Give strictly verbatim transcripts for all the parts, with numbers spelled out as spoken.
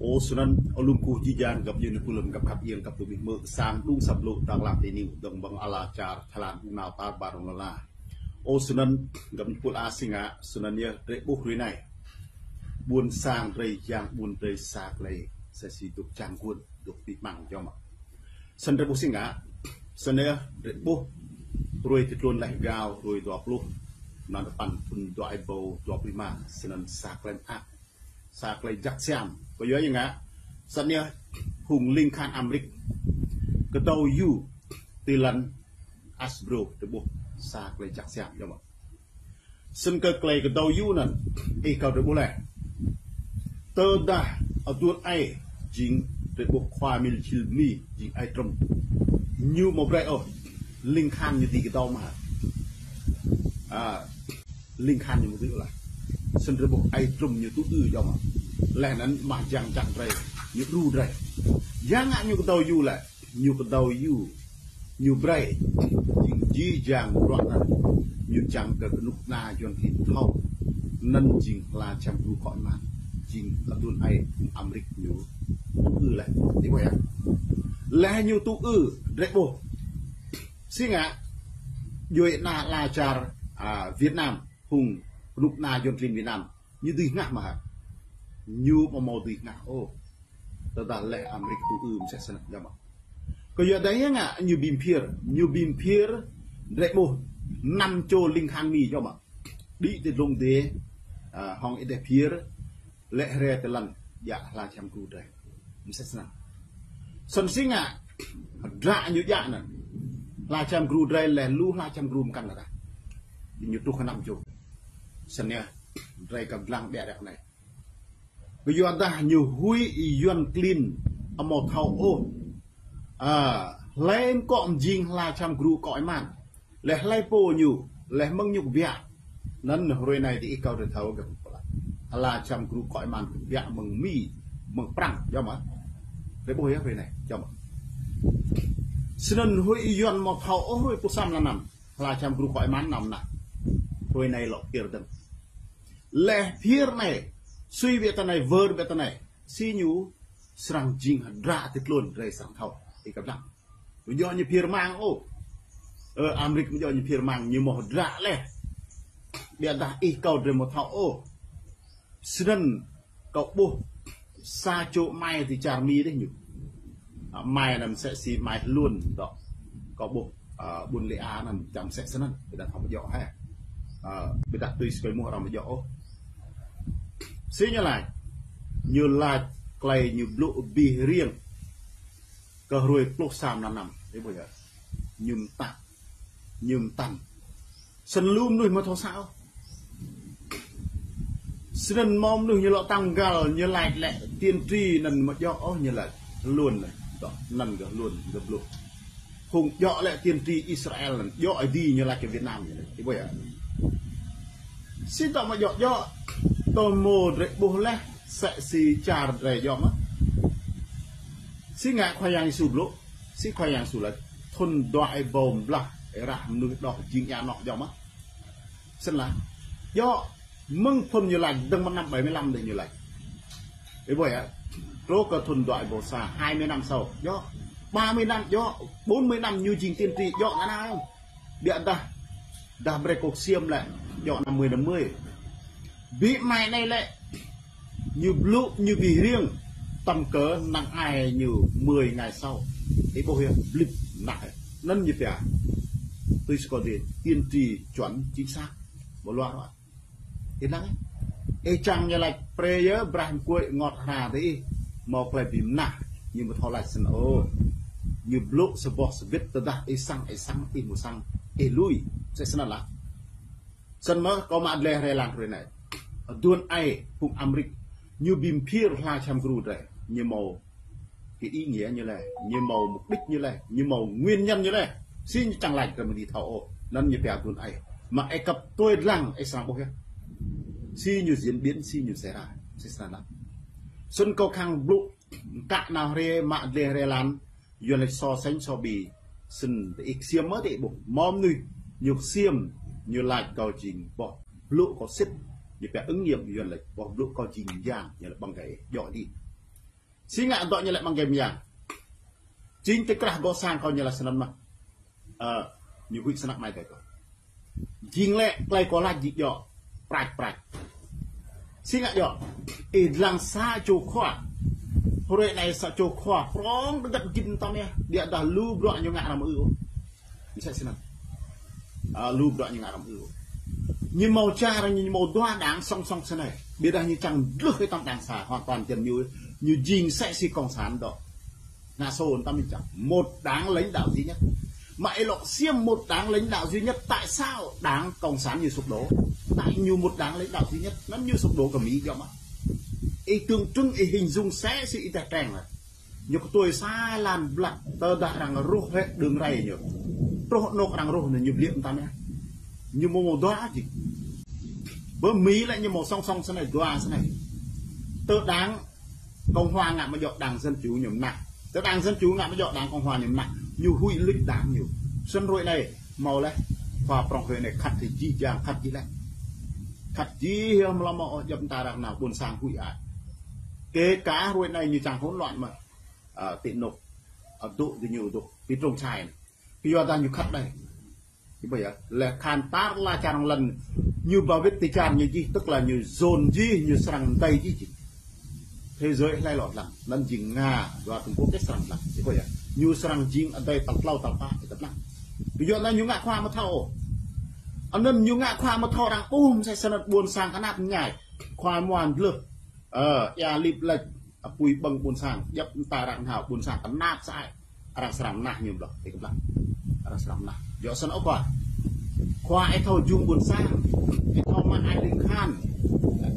Ơ, snăn, ơ, lŏm kơ jih jang găp djuê pul lăm găp khăp iêng găp tơlơi mơak sang đŭng săp lŏ tơlơi tơning dơ̆ng ƀơ̆ng ala čar Thái Lan đŭng nao tar ƀar lŏn ala. Ơ, snăn, găp djuê pul a sing a, snăn yơh, drei ƀuh hrơi anai. Ƀuôn sang drei, yang ƀuôn drei sa klei, sa si dôk čang guôn, dôk pĭ măng jŏm. Snăn drei ƀuh sing a, snăn yơh, drei ƀuh, hrơi ti tlôn leh gao, hrơi dua pluh, năm tơpăn, thŭn dua êbâo dua pluh êma, snăn sa klei mơak. Sa klei jăk siam. Kơ yua ih ngă, snăn yơh hŏng ling khan Amrik. Kơdâo yŭ ti lăn Hasbro tơƀuh sa klei jăk siam, yơh mơ̆. Snăn kơ klei kơdâo yŭ anăn, ih kâo tơƀuh leh. Tơdah aduôn ai, jing tơƀuh khua mil jil mi, jing ai Trump. Ñu mă brei ôh, ling khan ñu dưi kơdâo mă. A, ling khan ñu mă dưi lah. Snăn tơƀuh ai Trump ñu tŭ ư jŏm. Leh anăn mă jang jang drei, ñu đru drei. Yang ngă ñu kơdâo yŭ leh, ñu kơdâo yŭ, ñu brei, jing jih jang bruă anăn, ñu čang kơ kơnuk kơna Yuăn klin thâo. Anăn jing hla čăm gru kŏ iman, jing aduôn ai Amrik ñu tŭ ư leh. Ih ƀuh yơh. Leh ñu tŭ ư, drei ƀuh. Sing a, djuê ana ala čar, a, Việt Nam, hŏng kơnuk kơna Yuăn klin Việt Nam, ñu dưi hngah mơ̆ hă? Ñu amâo mâo dưi hngah ôh. Tơdah leh Amrik tŭ ư msĕ snăn, yơh mơ̆. Kơ yua dah yang ngă ñu bi mphir, ñu bi mphir, drei ƀuh năm čô ling khan mi, yơh mơ̆. Đĭ ti dlông dê, a, hŏng êdeh phir, leh hriê ti lăn, djă hla čăm gru drei. Msĕ snăn. Snăn sing a, hdră ñu djă anăn. Hla čăm gru drei leh lu hla čăm gru mkăn leh dah. Ñu truh kơ năm čô. Snăn yơh, drei kăp dlăng ƀiă ră anei. Kơ yua dah ñu huĭ Yuăn klin amâo thâo ôh. A, hlei mkŏ mjing hla čăm gru kŏ iman. Leh hlei pô ñu, leh mơ̆ng ñu kbiă. Anăn hrơi anei ti ih kâo drei thâo găp pơlă. Hla čăm gru kŏ iman kbiă mơ̆ng Mi, mơ̆ng Prăng, yơh mơ̆. Drei ƀuh yơh hrơi anei, yơh mơ̆. Snăn huĭ Yuăn amâo thâo ôh hrơi pô sa mlan năm. Hla čăm gru kŏ iman năm nah. Hrơi anei lŏ phir dơ̆ng. Leh phir anei, sui ƀiă ti anei, wơr ƀiă ti anei. Si ñu srăng jing hdră ti tlôn drei srăng thâo. Ih kăp dlăng. Amâo djŏ ñu phir mang ôh. Ơ, Amrik amâo djŏ ñu phir mang, ñu mâo hdră leh. Ƀiă dah ih kâo drei amâo thâo ôh. Snăn kâo ƀuh sa čô amai ti čar Mi dih ñu. A, amai anăn msĕ si amai Hlun dŏ. Kâo ƀuh, a, ƀuôn Lê A anăn čang msĕ snăn. Ƀiă dah amâo djŏ hĕ. A, ƀiă dah tui si kâo ƀuh arăng amâo djŏ ôh. Si ñu lač. Ñu lač klei ñu blŭ bi hriêng. Kơ hrơi pluh sa mlan năm. Ih ƀuh yơh. Ñu mtă. Ñu mtăn. Snăn lu mnuih amâo thâo săng ôh. Snăn mâo mnuih ñu lŏ tăng găl, ñu lač lĕ tiên tri anăn amâo djŏ ôh ñu lač. Hlun anăn. Dŏ, anăn kơ Hlun, kơ blŭ. Hŏng djŏ lĕ tiên tri Israel anăn. Djŏ Aê Diê ñu lač kơ Việt Nam ñu lač. Ih ƀuh yơh. Si dŏ amâo djŏ djŏ. Tơmô drei ƀuh leh, msĕ si čar drei djŏ mơ̆. Si ngă Khua Yang Yêsu blŭ. Si Khua Yang Yêsu lač, thŭn dua êbâo blah, êrah mnuih đoh jing ia noh djŏ mơ̆. Snăn lah. Djŏ, mơ̆ng phŭn ñu lač, dơ̆ng mơ̆ng năm bảy mươi lăm dih ñu lač. Ih ƀuh yơh, truh kơ thŭn dua êbâo sa, hai mươi năm sau. Djŏ, ba mươi năm djŏ, bốn mươi năm ñu jing tiên tri djŏ ngă nao. Ƀiă dah, dah brei kơ ksiêm lĕ, djŏ năm mươi năm mươi. Bi amai anei lĕ, ñu blŭ, ñu bi hriêng, tăm kơ năng ai ñu mười ngày sau. Ih ƀuh yơh, blip nah. Anăn ñu pia. Tui si kâo dih, tiên tri chuẩn chính xác. Ƀu luar ôh. Ih năng. Ih čang ñu lač brei yơh, brah mkuih ngot hra dih ih. Mâo klei bi mnah, ñu amâo thâo lač snăn ôh. Ñu blŭ sa boh sa bĭt tơdah ih săng, ih săng, ih amâo săng, ih lui. Msĕ snăn lah. Snăn mơ̆ kâo mă dleh hrei lăng hrơi anei. Aduôn ai phung Amrik. Ñu bi mphir hla čăm gru drei. Ñu mâo kơ ý nghĩa ñu leh. Ñu mâo mục đích ñu leh. Ñu mâo nguyên nhân ñu leh. Si ñu čang lač drei amâo dưi thâo ôh. Anăn ñu pia aduôn ai. Mă ih kăp tui dlăng ih srăng ƀuh yơh. Si ñu diễn biến, si ñu xảy ra. Si snăn lah. Snăn kâo khăng blŭ. Kăk nao hrei mă dleh hrei lăng. Yuăn lač so sánh so bì, snăn diih ksiêm mơ̆ diih ƀuh. Mâo mnuih, ñu ksiêm, ñu lač kâo jing boh blŭ kâo sĭt, ñu pia ứng nghiệm Yuăn lač boh blŭ kâo jing yang, ñu lač ƀăng gai, djŏ dih. Si ngă dŏ ñu lĕ mơ̆ng gem yang. Jing tơkrah gŏ sang kâo ñu lĕ snăn mơh. Ơ, ñu huĭ snăk mai tơi kâo. Jing lĕ klei kâo lač jing djŏ. Prăk, prăk. Si ngă djŏ. Ih dlăng sa čô khua. Hruê anai sa čô khua prŏng dơgăt gĭt tăm yơh. Ƀiădah lu bruă ñu ngă arăng mơ ư ôh. Msĕ snăn. Ơ, lu bruă ñu ngă arăng mơ ư ôh. Ñu mâo čar, ñu mâo dua đảng song song snei. Ƀiădah ñu čang dlưh kơ tăm đảng sa, hoàn toàn jăn ñu, ñu jing msĕ si cộng sản dŏ. Ngă sô tăm ñu čang. Một đảng lãnh đạo duy nhất. Mà ih lŏ ksiêm một đảng lãnh đạo duy nhất, tại sao đảng cộng sản ñu sụp đổ? Tại ñu một đảng lãnh đạo duy nhất, anăn ñu sụp đổ kơ Mi djŏ mơh. Ih tưởng tượng, ih hình dung msĕ si ih teh treng lah. Ñu kơtuai sa lan blah, tơdah arăng ruh hĕ đường ray ñu. Truh anôk arăng ruh anŭn ñu bliĕ mơtam yơh. Ñu mâo mâo dua jing. Bơ Mi lĕ ñu mâo song song snei, dua snei. Tơ đảng Cộng hòa ngă mơ̆ djŏ đảng Dân chủ ñu mnah. Tơ đảng Dân chủ ngă mơ̆ djŏ đảng Cộng hòa ñu mnah. Ñu huĭ luč đảng ñu. Snăn hruê anai, mâo leh. Khua prŏng hruê anai khăt jih jang, khăt jih leh. Khăt jih yơh mlâo mâo ôh djŏp mta arăng nao ƀuôn sang huĭ ai. Kể cả hruê anai ñu čang hôn loạn mơh. Ơ, ti anôk, ơ, dŏ diñu dŏ, ti Trung Chai anai. Kyuadah ñu khăt đơi. Ih ƀuh yơh, leh khan tar la čar rŏng lăn, ñu ba wĭt ti čar ñu jih, tức là ñu dŏn jih, ñu srăng đơi jih jing. Thế giới hlơi lŏ lăng, anăn jing Nga, dua Trung Quốc kơ srăng lăng. Ih ƀuh yơh, ñu srăng jing adai tal tlâo tal pă, ih kăp lăng. Kyuadah ñu ngă khua mơ̆ thâo. Anăn ñu ngă khua mơ̆ thâo arăng ƀuh, msĕ snăn ƀuôn sang knap mñai. Khua muan dlưh. Ơ, ia lip lĕč. Apui ƀơ̆ng ƀuôn sang, djŏp mta arăng nao ƀuôn sang knap sa ai. Arăng srăng mnah ñu ƀlŏh, ih kăp lăng. Arăng srăng mnah. Djŏ snăn ôh khua. Khua ih thâo jum ƀuôn sang. Ih thâo mă ai ling khan.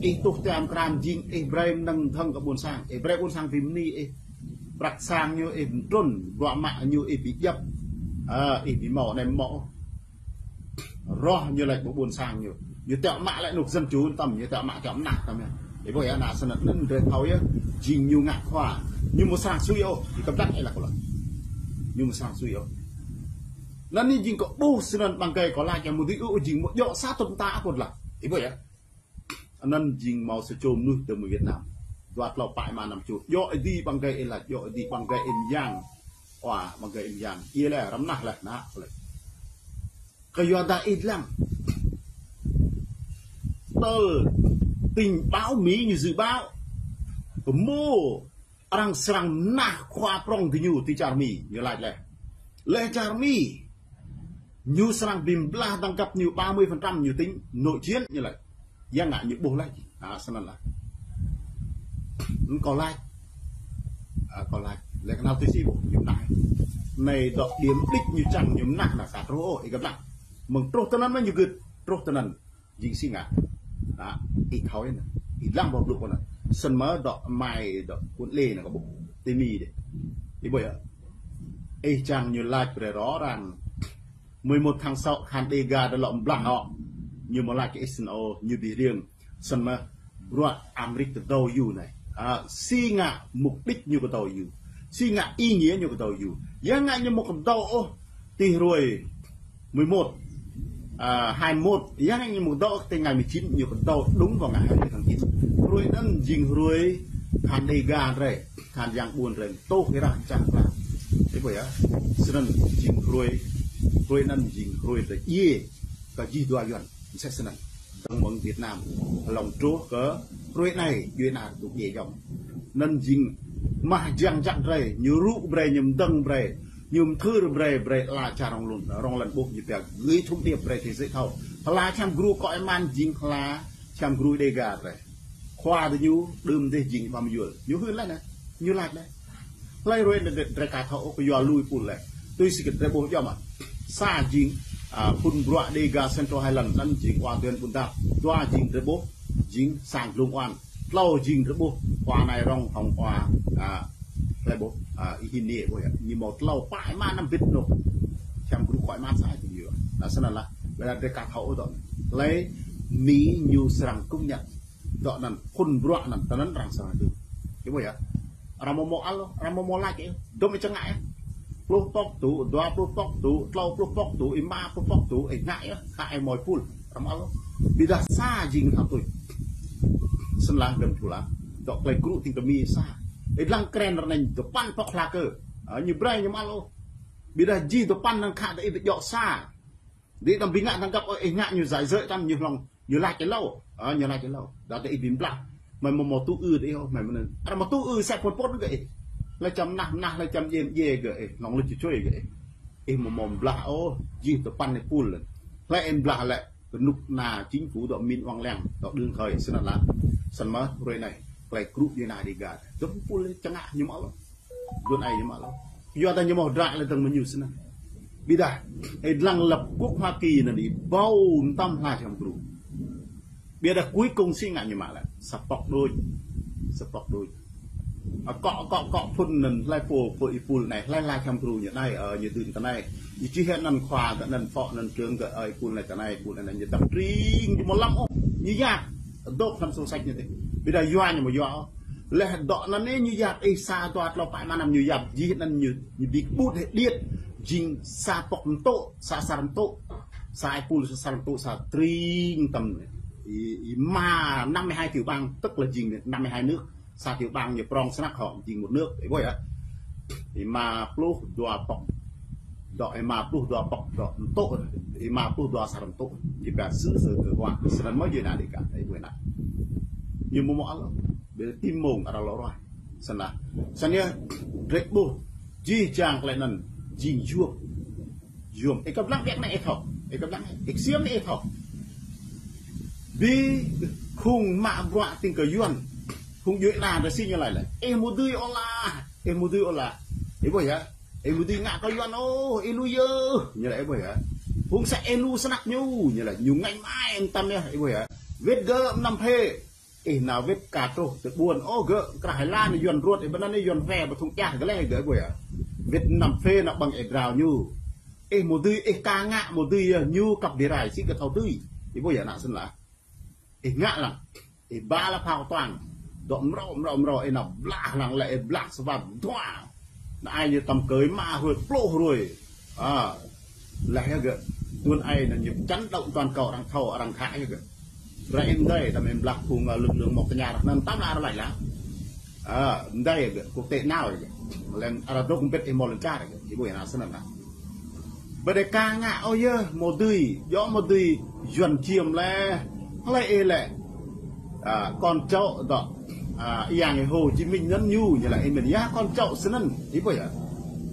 Ih tuh tiam kram jing, ih brei mnơ̆ng mdơ̆ng kơ ƀuôn sang. Ih brei ƀuôn sang bi mni ih. Prăk sang ñu ih mtrŭn, bruă mă ñu ih bi djăp. Ơ, ih bi mâo anai mâo. Roh ñu lač ƀuh ƀuôn sang ñu. Ñu tiŏ mă lĕ anôk dân chủ tăm, ñu tiŏ mă tiŏ mnah tăm yơh. Ih ƀuh yơh, anăn snăn anăn drei thâo yơh, jing ñu ngă khua. Ñu mâo srăng sui ôh, ih kăp dăng ih lăk kơ lŏn. Ñu mâo srăng sui ôh. Anăn ñu jing kơ ƀuh snăn ƀăng gai kơ lač yơh mơ̆ dưi ôh jing mâo djŏ sa tŭt mta akŏ lăk. Ih ƀuh yơh. Anăn jing mâo sa čô mnuih tơ mơ̆ng Việt Nam. Dua tlâo pă êma năm čô. Djŏ ih dĭ ƀăng gai ih lač, djŏ ih dĭ ƀăng gai ih mơyang. Ơ, ƀăng gai ih mơyang. Ih leh, arăng mnah leh, nă, leh. Kyuadah ih dlăng. Tơl tình báo Mi ñu dự báo. Kơ mâo arăng srăng mnah khua prŏng diñu ti čar Mi, ñu lač leh. Leh čar Mi. Ñu srăng bi blah dăng găp ñu ba mươi phần trăm ñu tính nội chiến ñu lač. Yang ngă ñu ƀuh lač. Ơ, snăn lah. Anăn kâo lač. Ơ, kâo lač. Leh kơ nao tui si ƀuh ñu mnah. Anai dŏ điểm đích ñu čang ñu mnah nă sa truh ôh, ih kăp lăng. Mơ̆ng truh tơ anăn mơ̆ ñu gưt, truh tơ anăn. Jing si ngă. Nă, ih thâo yơh nă. Ih dlăng ƀuh blŭ kơ nă. Snăn mơ̆ dŏ mai dŏ kŭn lê nă kơ ƀuh. Ti Mi dih. Ih ƀuh yơh. Ih čang ñu lač brei rŏ arăng. Mười một tháng sáu khan Dega dŏ lŏ blah hŏ. Ñu mâo lač kơ ih snăn ôh, ñu bi riêng. Snăn mơ̆ bruă Amêrik kơdâo yua anai. Ơ, si ngă mục đích ñu kơdâo yua. Si ngă ý nghĩa ñu kơdâo yua. Yang ngă ñu mâo kơdâo ôh ti hruê mười một, ơ, hai mươi mốt, yang ngă ñu mâo kơdâo ôh ti ngày mười chín, ñu kơdâo đúng vào ngày hai mươi tháng chín. Hruê anăn jing hruê khan Dega drei, khan yang ƀuôn drei, tuh ih rah čang klah. Ih ƀuh yơh, snăn jing hruê, hruê anăn jing hruê drei djiê kơ jih dua Yuăn. Msĕ snăn. Dơ̆ng mơ̆ng Việt Nam. Hlŏng truh kơ hruê anai, djuê ana dôk djiê djŏm. Anăn jing mah jiăng jăk drei, ñu rŭ brei, ñu mdơ̆ng brei, ñu mthưr brei, brei ala čar rŏng lăn, rŏng lăn ƀuh ñu pia gửi thông điệp brei thế giới thâo. Hla čhiăm gru kŏ êman jing hla čhiăm gru Dega drei. Khua diñu đưm dih jing Pha Mơyuôl. Ñu hưn leh nă, ñu lač leh. Hlei hruê anai drei ka thâo ôh kơ yua lui pul leh. Tui si kơ drei ƀuh djŏ mơ̆. Sa jing, ơ, phŭn bruă Dega Central Highland anăn jing Ua Tuên Bundap. Dua jing drei ƀuh, jing sang Dlông Uan. Tlâo jing drei ƀuh, Ua Nai Rong hŏng Ua, ơ, hlei ƀuh, ơ, ih hin niê ƀuh yơh. Ñu mâo tlâo pă êma năm bit anôk. Čăm gru kŏ êman sa jing yua. Nă snăn lah. Ƀiădah drei ka thâo ôh dŏ. Hlei Mi ñu srăng công nhận. Dŏ anăn, phŭn bruă anăn, tơ anăn arăng srăng dưi. Ih ƀuh yơh. Arăng mâo mâo ăl, arăng mâo mâo lač yơh. Dŏm ih čang ngă yơh. Pluh pŏk tŭ, dua pluh pŏk tŭ, tlâo pluh pŏk tŭ, êma pluh pŏk tŭ, ih ngă yơh, khă ih mâo pul. Arăng mâo ăl. Ƀiădah sa jing hăp tui. Snăn lah găn pul lah. Dŏ klei gru tĭng kơ Mi sa. Ih lăng kren ră anai dua păn pŏk hla kơ. Ơ, ñu brơi ñu mă ôh. Ƀiădah jih dua păn năng khă đa ih djŏ sa. Đa ih đăm ƀing ngă tơlơi găp ôh, ih ngă ñu giải dơ̆ tăm ñu hlŏng, ñu laĭ hlâo. Ơ, ñu laĭ hlâo. Đa đa ih ƀing blah. Mơi mơ̆ mơ̆ tŭ ư đa ih ôh, mơi mơ̆ anŭn. Arăng mơ̆ tŭ ư sĕ phŭn phŭn gơ̆ ih. Laĭ čăm nah, nah, laĭ čăm jĕm jĕ gơ̆ ih. Hlŏng laĭ čučui gơ̆ ih. Ih mơ̆ mơ̆ blah ôh, jih dua păn ih pul. Hlơi ih blah lĕ. Kơnuk kơna chính phủ dŏ min wang lăng, dŏ đương thời, snăn lah. Snăn mơ̆, hrơi anai, klei krŭ djuê ana Dega. Dŏ pul čang ngă ñu mă ôh. Dun ai ñu mă ôh. Yua ta ñu mă hơdră lĕ dơ̆ng mơ̆ ñu snăn. Ƀiădah, ih lăng lăp quốc Hoa Kỳ anŭn ih ƀâo mơtam hla čăm krŭ. Ƀiădah cuối cùng si ngă ñu mă lĕ. Sa pŏk đôč. Sa pŏk đôč. Akŏ, akŏ, akŏ phŭn anŭn hlơi pô, pô ih pul anai, hlơi hla čăm krŭ ñu anai, ơ, ñu dưn tơ anai. Ñu čih anăn khua, kơ anăn phó, anăn trưởng, kơ ơi pul anai tơ anai, pul anai ñu dăp tring, ñu mơ̆ lăm ôh, ñu yap. Dŏ hlăm sổ sách ñu tê. Ƀiădah yua ñu mơ̆ yua ôh. Leh dŏ anăn ñu yap, ih sa dua tlâo pă mă năm ñu yap, jih anăn ñu, ñu bi kơƀut hĕ điêt, jing sa pŏk mtŭ, sa asar mtŭ, sa ih pul, sa asar mtŭ, sa tring tăm. Ih, ih mă năm mươi hai tiểu bang, tức là jing năm mươi hai nước. Sa tiểu bang ñu prŏng snăk hŏ, jing một nước, ih ƀuh yơh. Ih mă pluh dua pŏk. Dŏ ih mă pluh dua pŏk, dŏ mtŭ, ih mă pluh dua asar mtŭ. Ih ba sư̆ sơ kơ huă, snăn mơ̆ djuê ana Dega, ih ƀuh anai. Ñu mơ̆ mơ̆ ôh, ƀiădah tim mông arăng lŏ ruah. Snăn lah. Snăn yơh, drơi ƀuh, jih jang klei anăn, jing yua. Yôm, ih kăp lăng biă anai ih thâo. Ih kăp lăng, ih ksiêm anai ih thâo. Bi khung mă bruă tĭng kơ Yuăn. Khung djuê ana rơsĭ ñu laĭ lĕ. Ih mơ̆ dưi ôh lah, ih mơ̆ dưi ôh lah. Ih ƀuh yơh. Ih mơ̆ dưi ngă kơ Yuăn ôh, ih lu yơh. Ñu laĭ ih ƀuh yơh. Khung sa ih lu snăk ñu, ñu laĭ ñu ngă mai mơtam yơh, ih ƀuh yơh. Wĭt gơ̆ mơnăm phê. Ih nao wĭt ka truh tơ ƀuôn, ôh gơ̆ krah ih lan Yuăn ruăt ih ƀơi anăn ih Yuăn wĕ ƀơi thŭng čah gơ̆ leh gơ̆ ih ƀuh yơh. Wĭt mơnăm phê nao ƀơ̆ng ih drao ñu. Ih mơ̆ dưi, ih ka ngă mơ̆ dưi yơh, ñu kăp bi rai sĭ kơ thâo dưi. Ih ƀuh yơh ană snăn lah. Ih ngă lăng. Ih ba lă phao tuang. Dŏ mrâo, mrâo, mrâo, ih nao blah lăng lĕ ih blah sơwăt dua. Ană ai ñu tăm kơi mă hruê pluh hruê. Ơ, leh yơh gơ̆, tuan ai anŭn ñu chấn động toàn cầu arăng thâo, arăng khă yơh gơ̆. Rai ih mơdơi, tăm ih blah phung, ơ, lực lượng một nhà, anŭn tăm lah arăng laĭ lah. Ơ, mơdơi yơh gơ̆, quốc tế nao yơh gơ̆. Lĕ arăng dŏ mbĭt ih mơ̆ lŏn čar yơh gơ̆, ih ƀuh ană snăn lah. Ƀơi đe ka ngă ôh yơh, mơ̆ dưi, djŏ mơ̆ dưi, Yuăn čiêm leh. Hlơi ih lĕ. À, con cháu dŏ, à, Yang Hồ Chí Minh anŭn ñu, ñu laĭ ih mĭn yơh con cháu snăn, ih ƀuh yơh.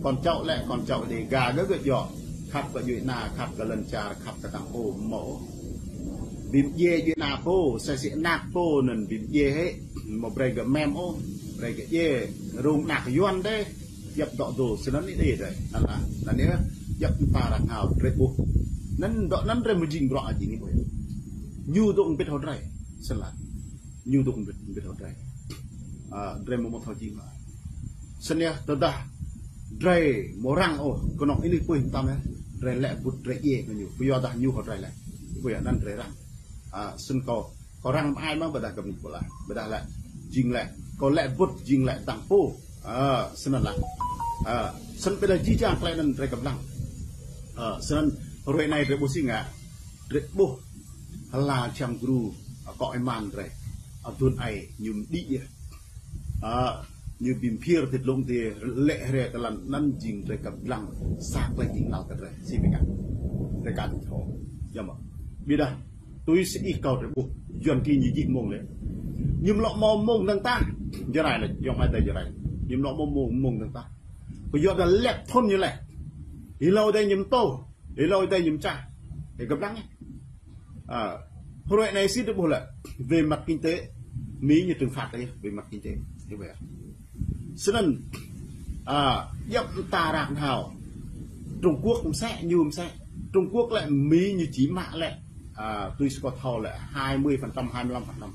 Con cháu lĕ, con cháu Dega gơ̆ gơ̆ djŏ. Khăp kơ djuê ana, khăp kơ lŏn čar, khăp kơ tăng pô mơ̆. Bi mdjiê djuê ana pô, sa sĭ anak pô anŭn bi mdjiê hĕ, mơ̆ brơi gơ̆ mem ôh, brơi gơ̆ djiê, rông anak Yuăn dêh. Djŏp dŏ dô, snăn ih đĭ dêh. Anăn lah, anăn yơh, djŏp mơta arăng hmâo, drơi ƀuh. Anăn dŏ anăn drơi mơjing bruă jing ih ƀuh yơh. Ñu dŏ mbĭt hŏ drơi, snăn lah. Ñu dŏ mbĭt, mbĭt hŏ drơi. Ơ, drơi mơ̆ mơ̆ thâo jing lah. Snăn yơh, tơdah drơi mơ̆ răng ôh, kơnơ̆ng ih pui mơtam yơh. Drơi lĕ bŭt drơi djiê kơ ñu. Pơyua dah ñu hŏ drơi lĕ. Pơyua anăn drơi răng. Ơ, snăn kâo Kâo răng mă ai mơ̆ ƀiădah gơ̆ mĭn pô lah. Ƀiădah lĕ, jing lĕ. Kâo lĕ bŭt, jing lĕ tăng pô. Ơ, snăn lah. Ơ, snăn ƀiădah jih jang klei anăn drơi kăp lăng. Ơ, snăn hrơi anai drơi ƀuh si ngă. Drơi ƀuh. Hla čăm gru. Akŏ ih man drơi. Aduôn ai ñu mđĭ yơh. Ơ, ñu bi mphir ti dlông ti lĕ hre tơlăn anăn jing drơi kăp lăng. Sa klei jing lăl kơ drơi. Si ƀiă kơ. Drơi kăn thâo. Yơh mơ̆. Ƀiădah. Tui si ih kâo drơi ƀuh, Yuăn ki ñu jih mông lĕ. Ñu mlŏ mâo mông dơ̆ng tah. Jrai lĕ, yŏng mai dai Jrai. Ñu mlŏ mâo mông, mông dơ̆ng tah. Kơ yua dah lĕ thŭn ñu lĕ. Ih hlâo dai ñu mtô, ih hlâo dai ñu mčah. Ih kăp lăng ih. À, hrơi anai si drơi ƀuh lĕ. Về mặt kinh tế, Mỹ ñu trừng phạt ih, về mặt kinh tế. Ih ƀuh yơh. Snăn, à, djŏp mơta arăng hmâo. Trung Quốc msĕ, ñu msĕ. Trung Quốc lĕ Mỹ ñu či mă lĕ. À, tui si kâo thâo lĕ hai mươi phần trăm, hai mươi lăm phần trăm.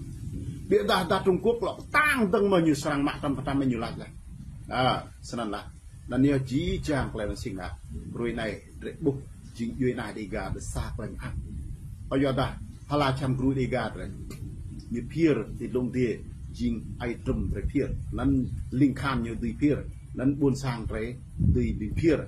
Ƀiădah dah Trung Quốc lŏ tăng dơ̆ng mơ̆ ñu srăng mă trăm phần trăm mơ̆ ñu laĭ lĕ. À, snăn lah. Anăn yơh jih jang klei anăn si ngă. Hrơi anai, drơi ƀuh, jing djuê ana Dega ƀơi sa klei mơak. Kơ yua dah, hla čăm gru Dega drơi. Ñu phiơr, ti dlông dê, jing ai trŭm drơi phiơr. Anăn ling khan ñu dưi phiơr. Anăn ƀuôn sang drơi, dưi bi phiơr.